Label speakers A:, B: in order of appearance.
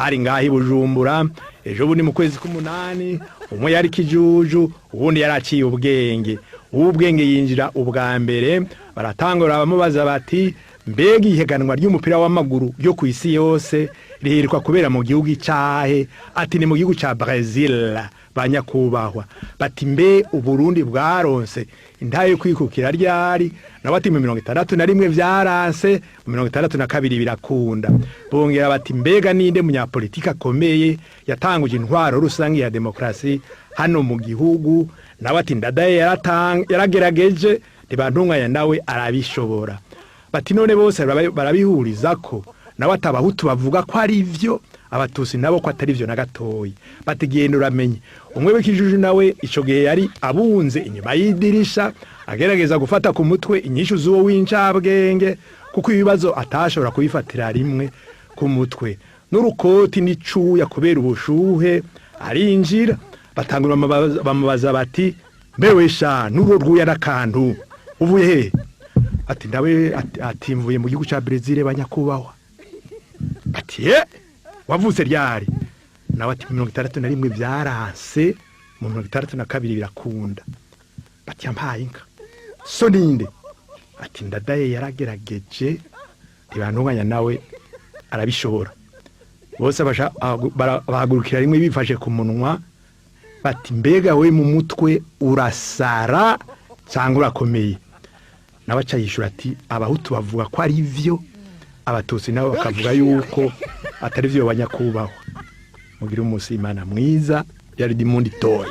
A: Hari ngaho i Bujumbura ejo bundi mu kwezi k'umunani. Umwe yari kijuju, uwundi yari aciye ubwenge. Uw'ubwenge yinjira ubwa mbere. Baratangura bamubaza bati: "Mbega ihiganwa ry'umupira w'amaguru ryo ku isi yose riheruka kubera mu gihugu icahe?" Ati: "Ni mu gihugu ca Brazil, banyakubahwa." Bati: "Mbe Uburundi bwaronse intahe yo kwikukira ryari?" Nawe ati: "Mu 61 vyaranse, mu 62 birakunda." Bongera bati: "Mbega ninde munyapolitiki akomeye yatanguje intwaro rusange ya demokrasi hano mu gihugu?" Nawe ati: "Ndadaye yaragerageje, Ntibantunganya nawe arabishobora." Bati: "None bose barabihuriza ko?" Nawe ati: "Abahutu bavuga ko ari ivyo, Abatutsi nabo ko atari ivyo na gatoyi." Bati: "Genda uramenye." Umwe w'ikijuju nawe ico gihe yari abunze inyuma y'idirisha, agerageza gufata ku mutwe inyishu z'uwo w'incabwenge, kuko ibibazo atashobora kubifatira rimwe ku mutwe n'urukoti n'icuya kubera ubushuhe. Arinjira, batangura bamubaza bati: "Mbewe sha, n'urwo rwuya n'akantu, uvuye he?" Ati ndawe ati: "Mvuye mu gihugu ca Brazil, banyakubahwa." Ati: "Ye, wavutse ryari?" Nawe ati: "61 vyaranse, mu 62 birakunda." Bati: "Yampaye inka, so ninde?" Ati: "Ndadaye yaragerageje, Ntibantunganya nawe arabishobora." Bose bahagurukira rimwe bifashe ku munwa, bati: "Mbega we, mu mutwe urasara cyangwa urakomeye?" Nawe aca yishura ati: "Abahutu bavuga ko ari vyo, Abatutsi nabo bakavuga yuko atari vyo, banyakubahwa." Mugire umunsi Imana mwiza. Yari Dimundi Toyi.